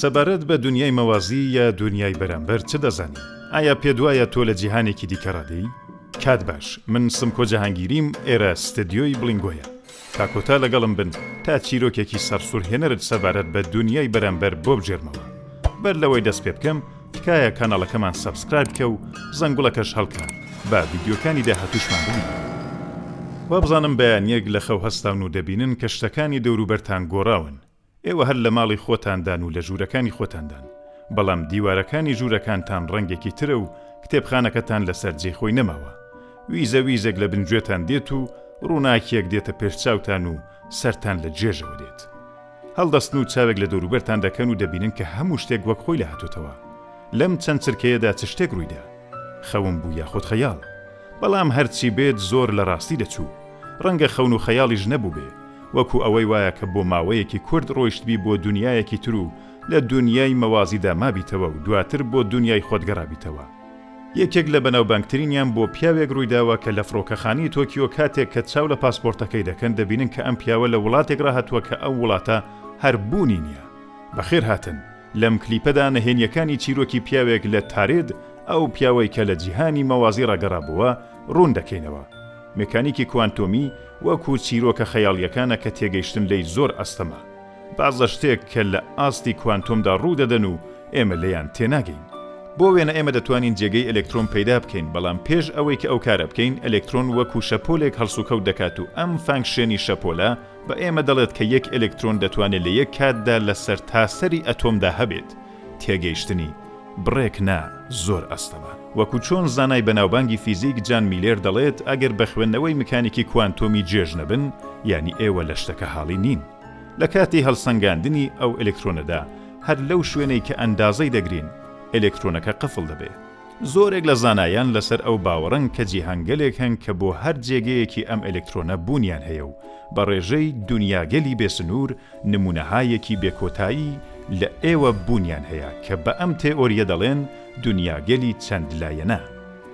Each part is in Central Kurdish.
سەبارەت بە دونیای مەوازی یا دونیای بەرامبەر چ دەزانی؟ ئایا پێت وایە تۆ لە جیهانێکی دیکە ڕادێی؟ کات باش، من سمکۆ جەهانگیریم، ئێرە ستدیۆی بڵینگۆیە. تا کۆتا لەگەڵم بن تا چیرۆکێکی سەرسوڕهێنەرت سەبارەت بە دونیای بەرامبەر بۆ بگێرمەوە. بەر لەوەی دەست پێ بکەم، تکایە کاناڵەکەمان subscribe بکە و زەنگوڵەکەش هەڵکە با ڤیدیۆکانی داهاتووشمان ببینی. وابزانم بەیانیەک لە خەو هەستاون و دەبینن کە شتەکانی دەوروبەرتان گۆڕاون. ئێوە هەر لە ماڵی خۆتاندان و لە ژوورەکانی خۆتاندان، بەڵام دیوارەکانی ژوورەکانتان ڕەنگێکی ترە و کتێبخانەکەتان لەسەر جێی خۆی نەماوە. ویزە ویزێک لە بن گوێتان دێت و ڕووناکییەک دێتە پێش چاوتان و سەرتان لە گێژەوە دێت. هەڵدەستن و چاوێک لە دەوروبەرتان دەکەن و دەبینن کە هەموو شتێک وەک خۆی لێهاتۆتەوە. لەم چەند چرکەیەدا چ شتێک ڕوویدا؟ خەون بوو یاخود خەیاڵ؟ بەڵام هەرچی بێت زۆر لە ڕاستی دەچوو. ڕەنگە خەون و خەیاڵیش نەبووبێ. وەکو ئەوەی وایە کە بۆ ماوەیەکی کورت ڕۆیشتبی بۆ دونیایەکی تر و لە دونیای مەوازیدا مابیتەوە و دواتر بۆ دونیای خۆت گەڕابیتەوە. یەکێک لە بەناوبانگترینیان بۆ پیاوێک ڕوویداوە کە لە فڕۆکەخانەی تۆکیۆ کاتێک کە چاو لە پاسپۆرتەکەی دەکەن دەبینن کە ئەم پیاوە لە وڵاتێک ڕاهاتووە کە ئەو وڵاتە هەر بوونی نییە. بەخێرهاتن. لەم کلیپەدا نهێنیەکانی چیرۆکی پیاوێک لە تارێد، ئەو پیاوەی کە لە جیهانی مەوازی ڕاگەڕابۆوە، ڕوون دەکەینەوە. مێکانیکی کوانتۆمی وەکو چیرۆکە خەیاڵیەکانە کە تێگەیشتن لێی زۆر ئەستەمە. بەعزە شتێک کە لە ئاستی کوانتۆمدا ڕوو دەدەن و ئێمە لێیان تێناگەین. بۆ وێنە ئێمە دەتوانین جێگەی ئەلێکترۆن پەیدا بکەین، بەڵام پێش ئەوەی کە ئەو کارە بکەین، ئەلێکترۆن وەکو شەپۆلێک هەڵسوکەوت دەکات و ئەم function ی شەپۆلە بە ئێمە دەڵێت کە یەک ئەلێکترۆن دەتوانێت لە یەک کاتدا لە سەرتاسەری ئەتۆمدا هەبێت. تێگەیشتنی بڕێک نا زۆر ئەستەمە. وەکو چۆن زانای بەناوبانگی فیزیک جان میلێر دەڵێت ئەگەر بە خوێندنەوەی مکانیکی کوانتۆمی گێژ نەبن یانی ئێوە لە شتەکە حاڵی نین. لە کاتی هەڵسەنگاندنی ئەو ئەلێکترۆنەدا هەر لەو شوێنەی کە ئەندازەی دەگرین ئەلێکترۆنەکە قفڵ دەبێ. زۆرێک لە زانایان لەسەر ئەو باوەڕەن کە جیهانگەلێک هەن کە بۆ هەر جێگەیەکی ئەم ئەلێکترۆنە بوونیان هەیە و بە ڕێژەی دونیاگەلی بێسنوور نموونەهایەکی بێکۆتایی لە ئێوە بوونیان هەیە کە بە ئەم تێئۆرییە دەڵێن دونیاگەلی چەند لایەنە.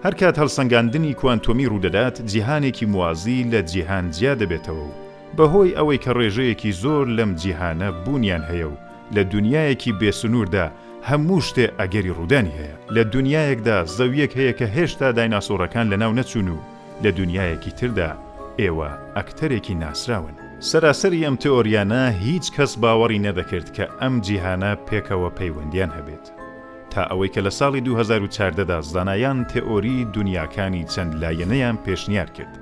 هەرکات هەڵسەنگاندنی کوانتۆمی ڕوودەدات جیهانێکی موازی لە جیهان جیا دەبێتەوە و بەهۆی ئەوەی کە ڕێژەیەکی زۆر لەم جیهانە بوونیان هەیە و لە دونیایەکی بێسنووردا هەموو شتێ ئەگەری ڕوودانی هەیە. لە دونیایەکدا زەوییەک هەیە کە هێشتا دایناسۆڕەکان لەناو نەچوون و لە دونیایەکی تردا ئێوە ئەکتەرێکی ناسراون. سەراسەری ئەم تئۆریانە هیچ کەس باوەڕی نەدەکرد کە ئەم جیهانە پێکەوە پەیوەندیان هەبێت. تا ئەوەی کە لە ساڵی 2014 دا زانایان تئۆری دونیاکانی چەند لایەنەیان پێشنیار کرد.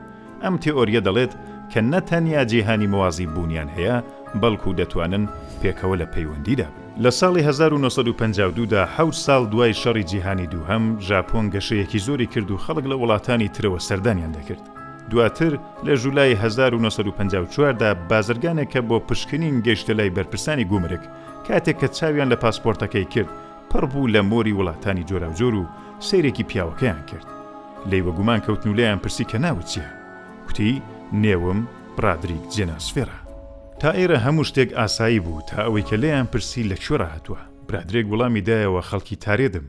ئەم تێئۆرییە دەڵێت کە نە تەنیا جیهانی موازی بوونیان هەیە، بەڵکو دەتوانن پێکەوە لە پەیوەندیدا بن. لە ساڵی 1952 دا، حەوت ساڵ دوای شەڕی جیهانی دووهەم، ژاپۆن گەشەیەکی زۆری کرد و خەڵک لە وڵاتانی ترەوە سەردانیان دەکرد. دواتر لە ژولای 1954 دا بازرگانێک کە بۆ پشکنین گەیشتە لای بەرپرسانی گومرگ، کاتێک کە چاویان لە پاسپۆرتەکەی کرد، پڕ بوو لە مۆری وڵاتانی جۆراوجۆر و سەیرێکی پیاوەکەیان کرد. لێی وەگومان کەوتن و لێیان پرسی کە ناوت چییە؟ کوتی، نێوم برادریک جێناسفێرە. تا ئێرە هەموو شتێک ئاسایی بوو تا ئەوەی کە لێیان پرسی لە کوێ ڕاهاتووە؟ برادرێک وڵامی دایەوە خەڵکی تارێدم.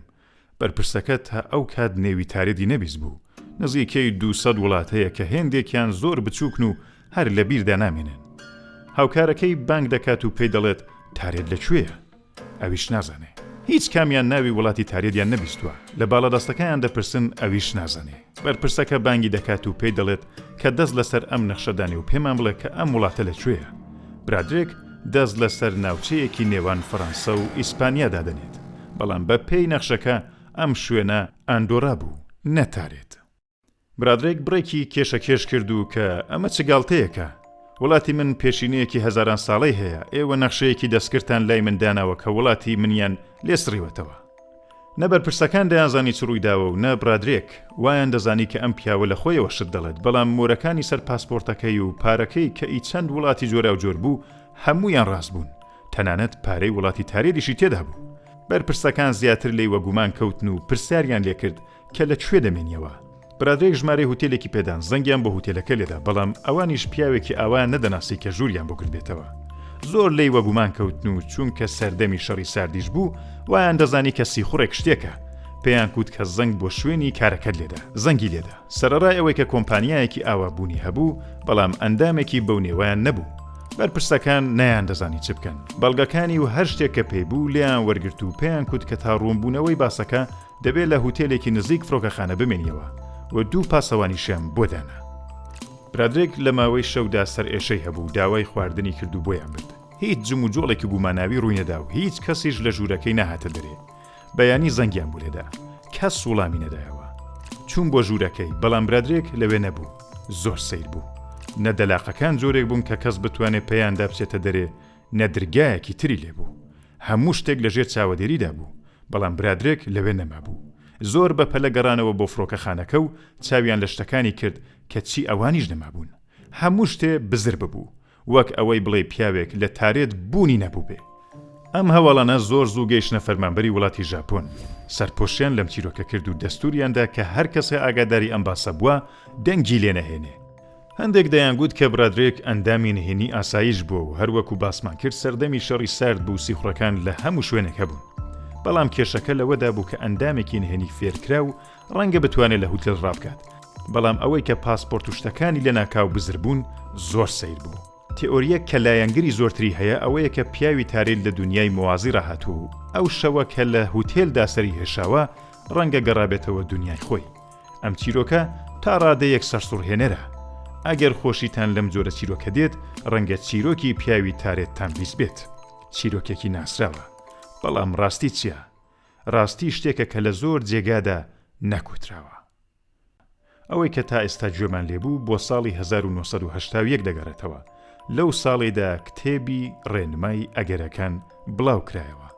بەرپرسەکە تا ئەو کات نێوی تارێدی نەبیستبوو. نزیکەی 200 وڵات هەیە کە هێندێکیان زۆر بچووکن و هەر لە بیردا نامێنن. هاوکارەکەی بانگ دەکات و پێی دەڵێت تارێد لە کوێیە؟ ئەویش نازانێ. هیچ کامیان ناوی وڵاتی تارێدیان نەبیستووە. لە باڵادەستەکەیان دەپرسن ئەویش نازانێ. بەرپرسەکە بانگی دەکات و پێی دەڵێت کە دەست لەسەر ئەم نەخشە دانێ و پێمان بڵێ کە ئەم وڵاتە لە کوێیە. برادرێک دەست لەسەر ناوچەیەکی نێوان فەرەنسە و ئیسپانیا دادەنێت. بەڵام بە پێی نەخشەکە ئەم شوێنە ئاندۆرا بوو نە تارێد. برادرێک بڕێکی کێشەکێش کرد و کە ئەمە چ گاڵتەیەکە؟ وڵاتی من پێشینەیەکی هەزاران ساڵەی هەیە، ئێوە نەخشەیەکی دەستکردتان لای من داناوە کە وڵاتی منیان لێ سڕیوەتەوە. نە بەرپرسەکان دەیانزانی چ ڕوویداوە و نە برادرێک، وایان دەزانی کە ئەم پیاوە لە خۆیەوە شت دەڵێت، بەڵام مۆرەکانی سەر پاسپۆرتەکەی و پارەکەی کە ئی چەند وڵاتی جۆراوجۆر بوو، هەموویان ڕاست بوون، تەنانەت پارەی وڵاتی تارێدیشی تێدا بوو. بەرپرسەکان زیاتر لێی وەگومان کەوتن و پرسیاریان لێکرد کە لە کوێ دەمێنیەوە؟ برادرێک ژمارەی هوتێلێکی پێدان، زەنگیان بۆ هوتێلەکە لێدا، بەڵام ئەوانیش پیاوێکی ئاوایان نەدەناسی کە ژووریان بۆ گرتبێتەوە. زۆر لێی وەگومان کەوتن و چونکە سەردەمی شەڕی ساردیش بوو، وایان دەزانی کە سیخوڕێک شتێکە. پێیان کوت کە زەنگ بۆ شوێنی کارەکەت لێدە. زەنگی لێدا. سەرەڕای ئەوەی کە کۆمپانیایەکی ئاوا بوونی هەبوو، بەڵام ئەندامێکی بەو نێوەیان نەبوو. بەرپرسەکان نەیاندەزانی چ بکەن. بەڵگەکانی و هەر شتێک کە پێی بوو لێیان وەرگرت و پێیان کوت کە تا ڕوونبوونەوەی باسەکە دەبێ لە هوتێلێکی نزیک فڕۆکەخانە بمێنیەوە و دوو پاسەوانیشیان بۆ دانا. برادرێک لە ماوەی شەودا سەرئێشەی هەبوو، داوای خواردنی کرد و بۆیان برد. هیچ جموجۆڵێکی گوماناوی ڕووی نەدا و هیچ کەسیش لە ژوورەکەی نەهاتە دەرێ. بەیانی زەنگیان بۆ لێدا. کەس وڵامی نەدایەوە. چووم بۆ ژوورەکەی، بەڵام برادرێک لەوێ نەبوو. زۆر سەیر بوو. نە دەلاقەکان جۆرێک بوون کە کەس بتوانێ پێیاندا بچێتە دەرێ، نە درگایەکی تری لێ بوو. هەموو شتێک لە ژێر چاوەدێریدا بوو، بەڵام برادرێک لەوێ نەمابوو. زۆر بە پەلە گەڕانەوە بۆ فڕۆکەخانەکە و چاویان لە شتەکانی کرد کە چی ئەوانیش نەمابوون. هەموو شتێ بزر ببوو. وەک ئەوەی بڵێی پیاوێک لە تارێت بوونی نەبووبێ. ئەم هەواڵانە زۆر زوو گەیشتنە فەرمانبەری وڵاتی ژاپۆن. سەرپۆشیان لەم چیرۆکە کرد و دەستووریان دا کە هەر کەسێ ئاگاداری ئەم باسە بووە دەنگی لێ نەهێنێ. هەندێک دەیانگوت کە برادرێک ئەندامی نهێنی ئاسایش بووە و هەر وەکو باسمان کرد سەردەمی شەڕی سارد بوو سیخوڕەکان لە هەموو شوێنێک هەبوون. بەڵام کێشەکە لەوەدا بوو کە ئەندامێکی نهێنی فێرکراو ڕەنگە بتوانێ لە هوتێل ڕابکات، بەڵام ئەوەی کە پاسپۆرت و شتەکانی لەناکاو بزر بوون زۆر سەیر بوو. تێئۆرییەک کە لایەنگری زۆرتری هەیە ئەوەیە کە پیاوی تارێل لە دونیای موازی ڕا هاتووە و ئەو شەوە کە لە هوتێلدا سەری هێشاوە ڕەنگە گەڕابێتەوە دونیای خۆی. ئەم چیرۆکە تا ڕادەیەک سەرسوڕهێنەرە. ئەگەر خۆشیتان لەم جۆرە چیرۆکە دێت ڕەنگە چیرۆکی پیاوی تارێتتان بیستبێت. چیرۆکێکی ناسراوە. بەڵام ڕاستی چییە؟ ڕاستی شتێکە کە لە زۆر جێگادا نەکوتراوە. ئەوەی کە تا ئێستا گوێمان لێ بوو بۆ ساڵی 1981 دەگەڕێتەوە، لەو ساڵەیدا کتێبی ڕێنمای ئەگەرەکان بڵاو کرایەوە.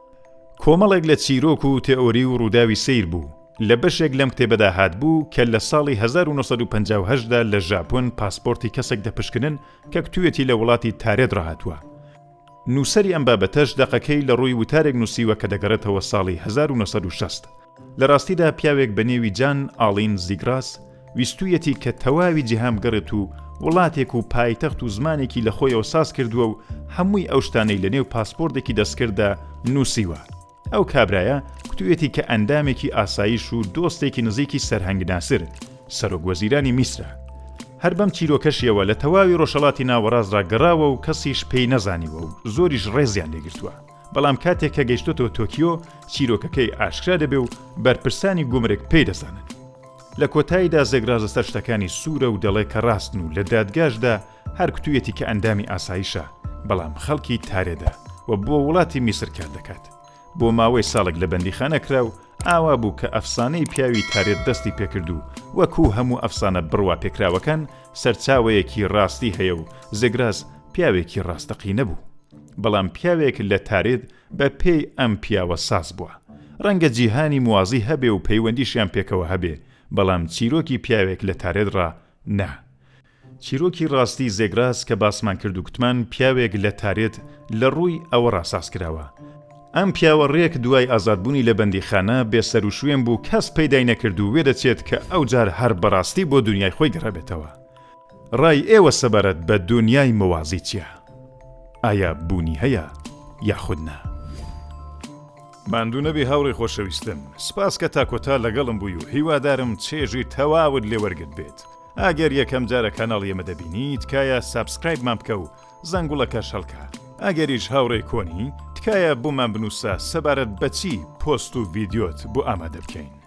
کۆمەڵێک لە چیرۆک و تێئۆری و ڕووداوی سەیر بوو. لە بەشێک لەم کتێبەدا هاتبوو کە لە ساڵی 1958 دا لە ژاپۆن پاسپۆرتی کەسێک دەپشکنن کە کوتویەتی لە وڵاتی تارێت ڕاهاتووە. نووسەری ئەم بابەتەش دەقەکەی لە ڕووی وتارێک نووسیوە کە دەگەڕێتەوە ساڵی 1960. لە ڕاستیدا پیاوێک بە نێوی جان ئاڵین زیگراس ویستوویەتی کە تەواوی جیهان بگەڕێت و وڵاتێک و پایتەخت و زمانێکی لە خۆیەوە ساز کردووە و هەمووی ئەو شتانەی لە نێو پاسپۆردێکی دەستکرددا نووسیوە. ئەو کابرایە کوتویەتی کە ئەندامێکی ئاسایش و دۆستێکی نزیکی سەرهەنگ ناسر، سەرۆک وەزیرانی میسرە. هەر بەم چیرۆکەشیەوە لە تەواوی ڕۆژهەڵاتی ناوەڕاستڕا گەڕاوە و کەسیش پێی نەزانیوە و زۆریش ڕێزیان لێگرتووە. بەڵام کاتێک کە گەیشتۆتەوە تۆکیۆ چیرۆکەکەی ئاشکرا دەبێ و بەرپرسانی گومرگ پێی دەزانن. لە کۆتاییدا زێگراز لەسەر شتەکانی سوورە و دەڵێ کە ڕاستن و لە دادگاشدا هەر کوتویەتی کە ئەندامی ئاسایشە، بەڵام خەڵکی تارێدە و بۆ وڵاتی میسر کار دەکات. بۆ ماوەی ساڵێک لە بەندیخانە کرا و ئاوا بوو کە ئەفسانەی پیاوی تارێد دەستی پێکرد و وەکوو هەموو ئەفسانە بڕواپێکراوەکان سەرچاوەیەکی ڕاستی هەیە و زێگراس پیاوێکی ڕاستەقینە بوو. بەڵام پیاوێک لە تارێد بە پێی ئەم پیاوە ساز بووە. ڕەنگە جیهانی موازی هەبێ و پەیوەندیشیان پێکەوە هەبێ، بەڵام چیرۆکی پیاوێک لە تارێد ڕا نا. چیرۆکی ڕاستی زێگراس کە باسمان کرد و کوتمان پیاوێک لە تارێت لە ڕووی ئەوە ڕا ساز کراوە. ئەم پیاوە ڕێک دوای ئازادبوونی لە بەندیخانە بێ سەروشوێن بوو کەس پەیدای نەکرد و وێدەچێت کە ئەوجار هەر بەڕاستی بۆ دونیای خۆی گەڕابێتەوە. ڕای ئێوە سەبارەت بە دونیای موازی چیە؟ ئایا بوونی هەیە یاخود نا؟ ماندوو نەبی هاوڕێی خۆشەویستم، سپاس کە تا کۆتا لەگەڵم بووی و هیوادارم چێژی تەواوت لێ وەرگرت بێت. ئەگەر یەکەم جارە کەناڵی ئێمە دەبینی تکایە subscribe مان بکە و زەنگوڵەکەش هەڵکە ئەگەریش هاوڕێی کۆنی تکایە بۆمان بنووسە سەبارەت بەچی پۆست و ڤیدیۆت بۆ ئامادە بکەین.